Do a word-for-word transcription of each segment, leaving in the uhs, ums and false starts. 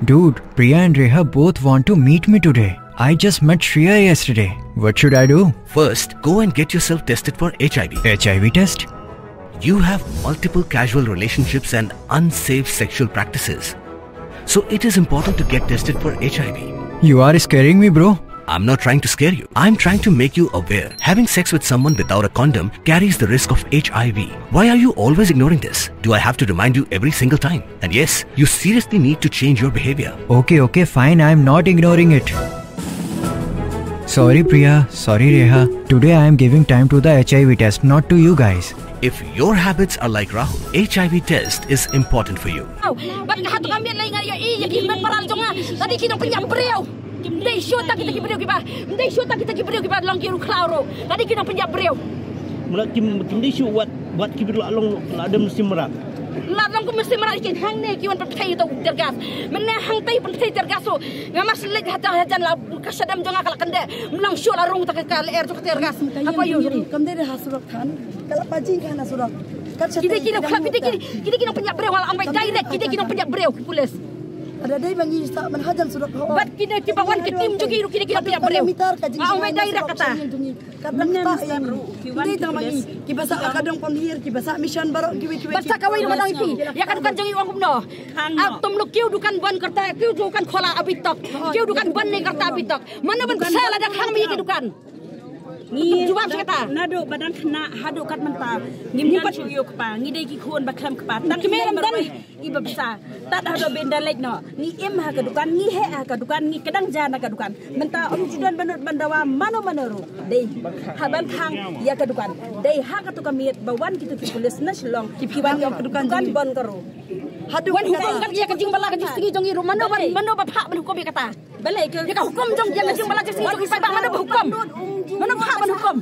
Dude, Priya and Reha both want to meet me today. I just met Shreya yesterday. What should I do? First, go and get yourself tested for H I V. H I V test? You have multiple casual relationships and unsafe sexual practices. So it is important to get tested for H I V. You are scaring me, bro. I'm not trying to scare you. I'm trying to make you aware. Having sex with someone without a condom carries the risk of H I V. Why are you always ignoring this? Do I have to remind you every single time? And yes, you seriously need to change your behavior. Okay, okay, fine. I'm not ignoring it. Sorry, Priya. Sorry, Reha. Today I am giving time to the H I V test, not to you guys. If your habits are like Rahul, H I V test is important for you. Aw, bad ka hatu ka miet lai nga ïa i ïa ki hynmen para jong nga. Lada ki nongpynïap briew. Ym dei shuh ta kita ki briew kiba. Ym dei shuh ta kita ki briew kiba long ki ruh khlaw ruh. Lada ki nongpynïap briew. Mula kim kim dei shuh wat wat ki briew la long la dem sim rak. La long kum sim rak kin hangne ki wan pat thei to tear gas. Mynne hangtei pat thei tear gas ruh. Nga mas leit hata hajan la ka shadam jong nga ka la kynde. Ym long shuh la rung ta ka lyer jong ka tear gas. Haba ïoh. Kam dei ha surok than. Ka la paji ka na surok. Ki dei ki nong khlap, ki dei ki, ki dei ki nongpynïap briew, nga la ong bai direct, ki dei ki nongpynïap briew ki pulis. Ada dei ba ngi sa man hajan surok ho. Bad ki dei ki ba wan ki tim jong ki ruh ki dei ki nongpynïap briew. Nga ong bai direct kata. Mynne mynstep ruh ki wan ki pulis. Ki ba sah ka dong pynhir, ki ba sah mission baroh ki wei ki wei. Bad sa kawei ruh ma dang ïa phi. Ïa ka dukan jong ngi ong kumno. Atom luk kiew dukan ban karta, kiew dukan khola abhi tak. Kiew dukan ban nahi karta abhi tak. Mano ban sa lada khang mi ïa ki dukan. Ngi jubab sa kata. Naduh ba dang khynnah haduh kat mynta ngim don shuh ïa u kpa, ngi dei ki khun ba khlem kpa. Tang kmie lam don. I ba bsa. Tad haduh ba ynda leit noh ngi im ha ka dukan, ngi heh ha ka dukan, ngi kdang ja na ka dukan. Mynta ym ju don ba nud ban dawa mano mano ruh. Dei ha ban khang ïa ka dukan. Dei ha katu ka miet ba wan kitu ki pulis na Shillong ki wan ïa ka dukan ban ka ruh. Haduh wan hukum kat ïa ka jingbala ka jingsngi jong i ruh, mano ban, mano ba phah ban hukum ïa kata. Balei ka, ïa ka hukum jong, ïa ka jingbala jingsngi jong i paidbah, mano ba hukum? Mano ba phah ban hukum?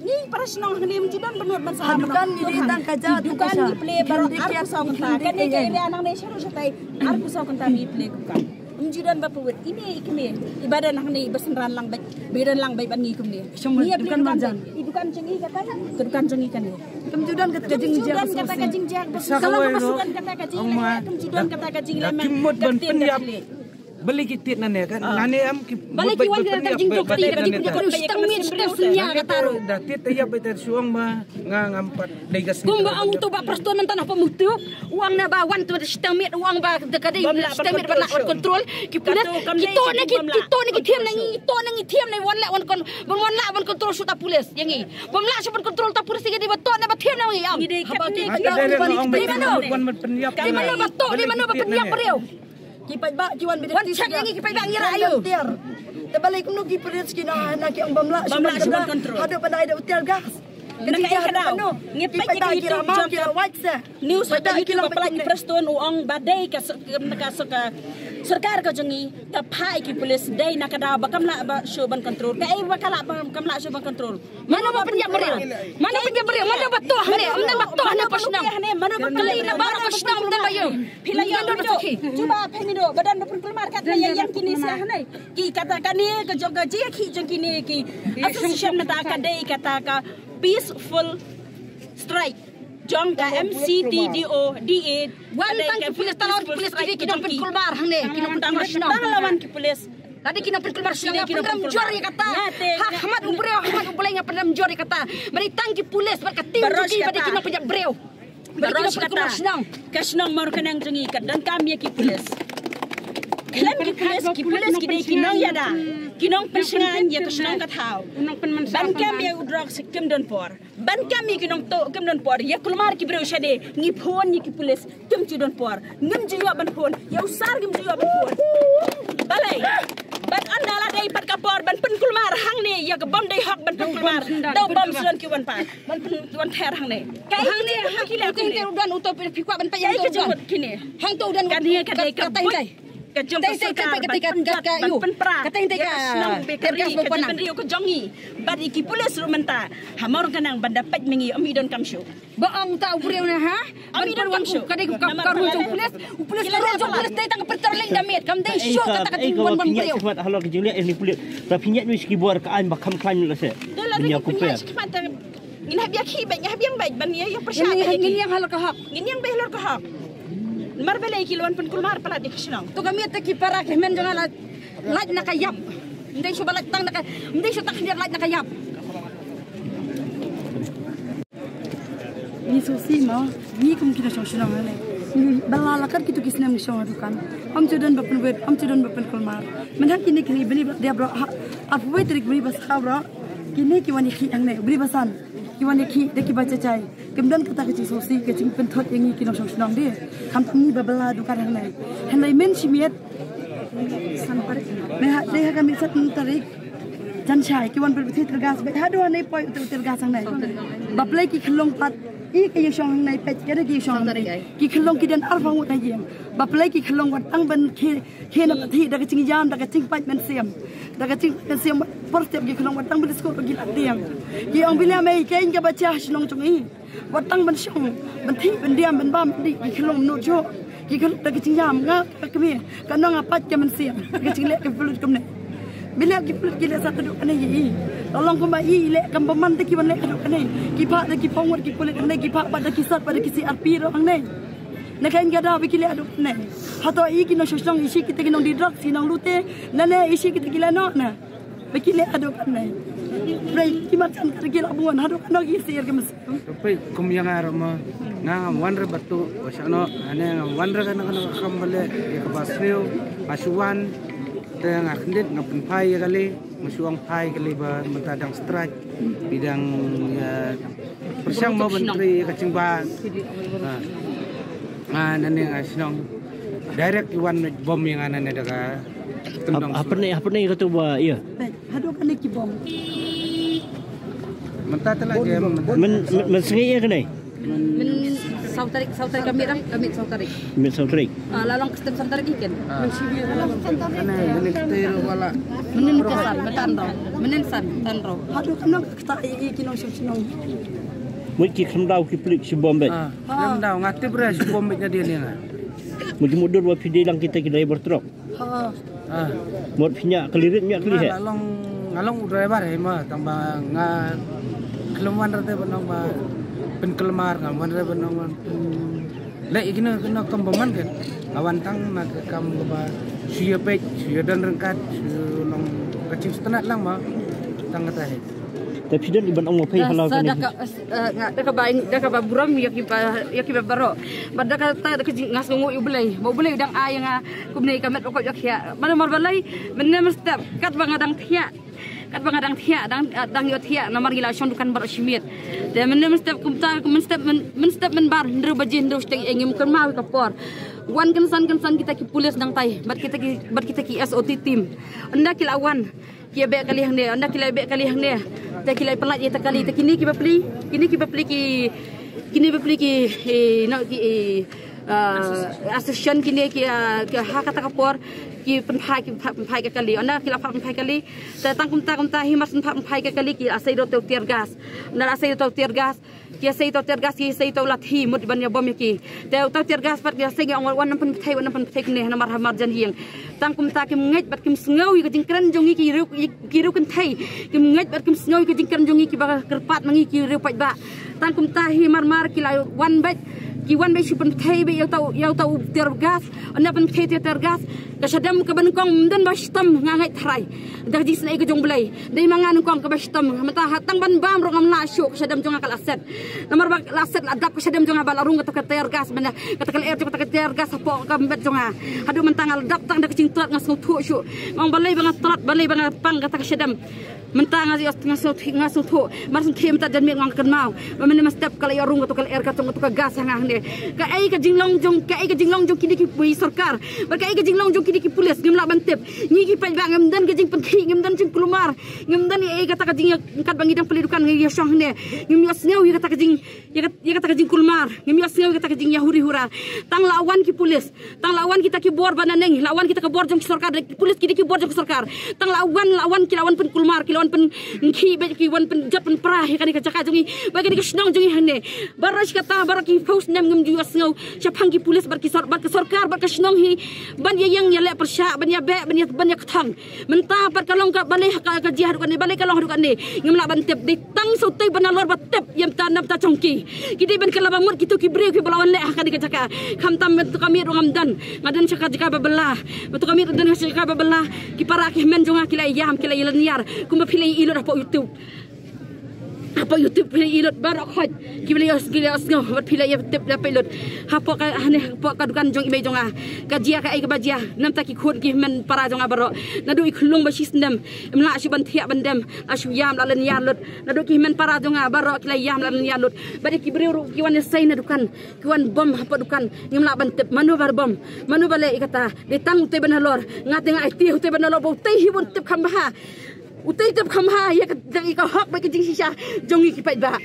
Ngi para shnong hangne ym ju don ba nud ban sa. Haduh kan ngi dei tang ka jat, dukan ngi plie baroh arphew saw kynta. Kane ka area nangne sharu shatai arphew saw kynta ngi plie dukan. Ym ju don ba pawit. Ine i kmie i ba don hangne i ba synran lang bad, ba don lang bad ban ngi kumne. Ngi ïa plie dukan, i dukan jong i kata, ka dukan jong i kane. Ym ju don kata ka jingjia. Ym ju don kata ka jingjia. Ym ju don kata ka jingleh. Ym ju don kata ka jingleh. Ka mut ban pynïap. Balei ki tied nangne kan? Nangne em ki, balei ki wan ka jingjia ka, ka jingjia ka, shitang miet shitang synñia kata ruh. Da tied ïap ba ïa ta shu ong ba nga ngam pat dei ka sngi. Kumba ong uto u Bah Prestone mynta na pamutio. U ong na ba wan tu shitang miet, u ong ba ka dei shitang miet ba lah wan kontrol. Ki pulit ki to na ki, ki to na ki thiam na ngi, ki to na ngi thiam na wan lah wan kon, ban wan lah wan kontrol shuh ta pulis ïa ngi. Bym lah shuh ban kontrol ta pulis ïa ngi, dei ba to na ba thiam na ngi. Ngi dei ka, dei mano ba to, dei mano ba pynïap briew. Ki paidbah ki wan bidek. Wan check ïa ngi ki paidbah ngi rah aïu. Te balei kumno ki pulis ki na, na ki ong bym lah shuh ban kontrol. Haduh ban ai da u tear gas. Ngi peit ki ramang ki rawait se. News ha ka YouTube ba pynlait ki Prestone u ong ba dei ka, ka, ka sorkar ka jong ngi ka phah ïa ki pulis dei na ka daw ba kam lah ba shuh ban kontrol. Kaei ba ka lah ba kam lah shuh ban kontrol. Mano ba pynïap briew? Mano pynïap briew? Mano ba to hangne? Mano ba to hangne pa shnong? Mano ba kali na ba ka shnong da ba ïoh. Phi la ïoh ba ki. Cuba phi mino ba don ba pynkulmar kat na ïa ïang kine sia hangne. Ki kata kane ka jong ka jia ki jong kine ki association mynta ka dei kata ka peaceful strike. Jong ka M C T D O D A. Wan tang ki pulis, tang ki pulis, ki, ki nongpynkulmar hangne, ki nongpynkulmar shnong. Tang la wan ki pulis. Lada ki nongpynkulmar shnong, ki nongpynkulmar jor ïa kata. Ha khmat u briew, ha khmat u Blei nga pyndem jor ïa kata. Bad tang ki pulis bad ka team jong ki, bad ki nongpynïap briew. Bad ki nongpynkulmar shnong. Ka shnong Mawryngkneng jong ngi ka donkam ïa ki pulis. Khlem ki pulis, ki pulis ki dei ki nongïada, ki nongpynshngaiñ ïa ka shnong ka thaw. Ban kem ïa u drok sa kim don por. Ban kam ïa ki nongtuh kim don por, ïa kulmar ki briew shane, ngi phone ïa ki pulis kim ju don por. Ngim ju ïoh ban phone, ïa u sar ngim ju ïoh ban phone. Balei? Bad ynda la dei pat ka por ban pynkulmar hangne ïa ka bym dei hok ban pynkulmar. Da u bym sdang ki wan pat ban pyn, wan ther hangne. Ka hangne ha ki la hangne u don uto phi kwah ban peit ïa ka jingmut kine. Hangto u don kane ka dei ka ka jong ka sorkar ban pynjot ban pynpra ïa ka shnong Bakery ka jingpynriew ka jong ngi. Bad ïa ki pulis ruh mynta ha Mawryngkneng ban da peit ma ngi ym i donkam shuh. Ba ong ta u briew ne ha? Ym i donkam shuh. Ka dei ka rule jong pulis. U pulis ka rule jong pulis dei tang ka pyntrei lyngngoh da miet kam dei shuh kata ka jingwan ban briew. Halor ka jingleh ïa ki pulis. Ta phi ñiad ngi ki bor ka aiñ ba kham khlaiñ lehse. Ngin hap ïa ki bad ngin hap ïa bad ban ïa pyrshah ngin ïa halor ka hok. Ngin ïa bad halor ka hok. Mar balei ki la wan pynkulmar palat ïa ka shnong. To ka miet te ki para ki hynmen jong nga la lait na ka ïap. Ym dei shuh ba lait tang na ka, ym dei shuh tang khyndiat lait na ka ïap. Ngi sngewsih mo, ngi kum ki nongshong shnong ne. Ngi ba la la kat kito ki snem ngi shong ha dukan. Ym ju don ba pynwit, ym ju don ba pynkulmar. Mynta kine ki bri ba dep ro ha, ha poi tarik bri ba saw ro. Kine ki wan ïa ki hangne, bri ba san. Ki wan ïa ki da ki ba jajai. Kim don kata ka jingsngewsih ka jingpynthut ïa ngi ki nongshong shnong de. Khamtam ngi ba ba la dukan hangne. Hangne mynshimiet. San tarik. Mynta ha ka mih san tarik. Jan shai ki wan pynbthei tear gas bad haduh hangne poi u tear gas hangne. Ba pynleit ki khyllung pat i ka ïing shong hangne peit ka da ki ïing shong hangne. Ki khyllung ki don arphew ngut ha ïing. Ba pynleit ki khyllung wat tang ban khie khie na pynthih da ka jingïam da ka jingpait mynsiem. Da ka jingpait mynsiem por step ki khyllung wat tang ban skul ki la tiang. Ki ong bilem ei kein ka ba cha shnong jong i. Wat tang ban shong, ban thih, ban diam, ban bam, ban dih, ki khyllung nud shuh. Ki khyllung da ka jingïam nga ka kmie, ka nong apat ka mynsiem, ka jingleh ka pulit kumne. Bileh ki pulit ki leh sa ka duk kane i. Tolong kumba i leh kam ba man te ki ban leh ka duk kane. Ki phah da ki pawng wat ki pulit kane, ki phah pat da ki sat pat da ki C R P ro hangne. Na ka in ka da ba ki leh ka duk kane. Hato i ki nongshong shnong i shi kita ki nongdie drugs, ki nonglute, nane i shi kita ki leh noh na. Ba ki leh haduh katne. Pyrshah ki marjan ka ki la bun haduh katne ki sir ki mes. Pyrshah kum ïa nga ruh mo. Nga ngam wan re batu, wa shano, ane ngam wan re kana kana kam bale, ïa ka ba sniew, nga shu wan, te nga khyndiat nga pynphai ïa kali, nga shu ong phai kali ba mynta dang strike, bidang ïa pyrshang mo ban trei ïa ka jingbam. Ha. Nga nane nga shnong. Direct i wan bom ïa nga nane da ka tyndong. Hapdeng hapdeng ka tu ba ïa. Haduh kane ki bom. Mynta te la jem. Men men sngi ïa kane. Men saw tarik, saw tarik kami dah, kami saw tarik. Men saw tarik. Ah, la long step saw tarik iken. Kane kane kte ro wala. Menen kesan, betan ro. Menen san, tan ro. Haduh kane kata i i ki nongshong shnong. Mut ki khyndaw ki plik shi bom bet. Ah, khyndaw nga tip re shi bom bet na dia ni nga. Mut ki mudur wa phi dei lang kita ki driver truck. Ha. Ah. Mut phi ñiah kali rit ñiah kali he. Nga long, nga long u driver he ma, tang ba nga khlem wan rate ba nong ba pynkulmar, nga wan rate ba nong wan pyn-, leh ikno ikno kam ba man kan. Nga wan tang na ka kam ba shu ïa peit, shu ïa don ryngkat, shu long ka jingsngewtynnat lang ma. Tang kata he. Te phi don iban ong ma phi hala kane. Eh, nga da kaba, da kaba burom ïa kiba, ïa kiba baroh. Bad da kata da ka jing, nga sngewnguh ïa U Blei. Ba U Blei u dang ai ïa nga kumne ka met ba koit ba khiah. Mano mar balei, mynne mynstep katba nga dang thiah. Katba nga dang thiah, dang, eh, dang ïoh thiah namar ngi la shong dukan baroh shi miet. Te mynne mynstep kumta, mynstep myn, mynstep mynbar hynriew baje hynriew shiteng ïa ngim kynmaw ïa ka por. Wan kynsan kynsan kita ki pulis nangtai bad kita ki, bad kita ki S O T team. Ynda ki la wan. Ki ïa beh kali hangne, ynda ki la beh kali hangne. Te ki la pynlait ïa ta kali, te kine ki bapli, kine ki bapli ki, kine bapli ki, eh, no, ki, eh, ah, association kine ki, ah, ki ha kata ka por, ki pynphai, ki pynphai, pynphai ka kali. Ynda ki la phah pynphai kali, te tang kumta kumta hi mar pynphai, pynphai ka kali ki asei da uta u tear gas. Ynda la asei da uta u tear gas, ki asei uta u tear gas, ki asei uta u lathi, mut ban ïa bom ïa ki. Te uta u tear gas pat ki asei ngi ong wan nym pynbthei, wan nym pynbthei kine namar ha marjan ïing. Tang kumta kim ngeit bad kim sngew ïa ka jingkren jong ngi ki riew, ki riew kynthei. Kim ngeit bad kim sngew ïa ka jingkren jong ngi kiba kyrpad ma ngi ki riew paidbah. Tang kumta hi mar mar ki la wan beit, ki wan beit shu pynbthei beit ïa uta u, ïa uta u tear gas. Ynda pynbthei te tear gas, ka shadem kaba nyngkong ym don ba shitom nga ngeit tharai. Da ka jingsnei ka jong U Blei. Dei ma nga nyngkong kaba shitom, mynta ha tang ban bam ruh ngam lah shuh, ka shadem jong nga ka la set. Namar ba la set la dap ka shadem jong nga ba la rung kata ka tear gas mynne. Kata ka lyer jong kata ka tear gas hapoh ka met jong nga. Haduh mynta nga la dap tang da ka jingtlot nga sngewthuh shuh. Nga ong balei ba nga tlot, balei ba nga pang kata ka shadem. Mynta nga ïoh nga sngewthuh, nga sngewthuh. Mar sngewthuh mynta janmiet nga ong kynmaw. Ba mynne mynstep ka la ïoh rung kata ka lyer ka jong kata ka gas ha nga hangne. Kaei ka jinglong jong, kaei ka jinglong jong kine ki sorkar. Bad kaei ka jinglong jong kine ki pulis ngim lah ban tip. Ngi ki paidbah ngim don ka jingpynkhih, ngim don jingkulmar. Ngim don ïa kata ka jing ïa katba ngi dang plie dukan ngi ïa shong hangne. Ngim ïohsngew ïa kata ka jing, ïa kat-, ïa kata ka jingkulmar. Ngim ïohsngew ïa kata ka jing ïa huri hura. Tang la wan ki pulis. Tang la wan kita ki bor ba naneng. La wan kita ki bor jong ki sorkar. Pulis ki dei ki bor jong ki sorkar. Tang la wan, la wan ki la wan pynkulmar. Ki la wan pynkhih, ba ki wan pynjot pynpra ha kane ka jaka jong ngi, ba kane ka shnong jong ngi hangne. Baroh shi katta, baroh ki phew snem ngim ju ïohsngew shaphang ki pulit bad ki sor-, bad ka sorkar bad ka shnong hi ban ïa ïeng ïa leh pyrshah, ban ïa beh, ban ïa, ban ïa kthang. Mynta pat ka long ka balei ka, ka jia haduh kane, balei ka long haduh kane, ngim lah ban tip. Dei tang sa utei ba nalor ba tip ïa mynta na bynta jong ki. Ki dei ban kylla ba mut kito ki briew kiba la wan leh ha kane ka jaka. Khamtam mynta ka miet ruh ngam don, nga don sha ka jaka ba bylla. Mynta ka miet don sha ka jaka ba bylla. Ki para ki hynmen jong nga ki la ïam, ki la ïa lynñiar kumba phi la ïa lut hapoh YouTube. Hapoh YouTube phi la ïa lut baroh khoit. Kiba la ïa, ki la ïa sngew bad phi la ïa tip la phi lut. Hapoh ka, hane, hapoh ka dukan jong i mei jong nga. Ka jia kaei kaba jia, na bynta ki khun ki hynmen para jong nga baroh. Naduh i khyllung ba shi snem, im lah shuh ban thiah ban dem, la shu ïam la lynñiar lut. Naduh ki hynmen para jong nga baroh ki la ïam la lynñiar lut. Bad ïa ki briew ruh ki wan ïasei na dukan, ki wan bom hapoh dukan, ngim lah ban tip mano ba bom, mano ba leh ïa kata. Dei tang utei ba nalor, nga te nga aiti utei ba nalor ba utei hi bun tip kham bha. Utei tip kham bha ïa ka, ïa ka hok bad ka jingshisha jong ngi ki paidbah.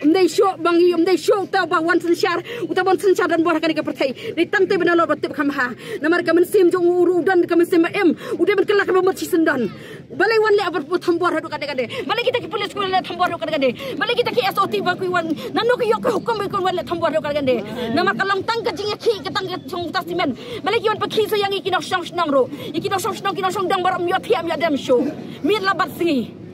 Ym dei shuh ba ngi, ym dei shuh uta ba wan synshar, uta ba wan synshar donbor ha kane ka pyrthei. Dei tang utei ba nalor ba tip kham bha. Namar ka mynsiem jong u ruh u don ka mynsiem ba im, u dei ban kylla kaba mut shisyndon. Balei wan leh ba thombor haduh katne katne? Balei kita ki pulit ki wan leh thombor haduh katne katne? Balei kita ki S O T ba ki wan, nano ki ïoh ka hukum ba ki wan leh thombor haduh katne katne? Namar ka long tang ka jingïakhih, ka tang ka jong uta simen. Balei ki wan pynkhih sa ïa ngi ki nongshong shnong ruh? Ïa ki nongshong shnong, ki nongshong dong baroh ym ïoh thiah ym ïoh dem shuh. Miet la bat sngi.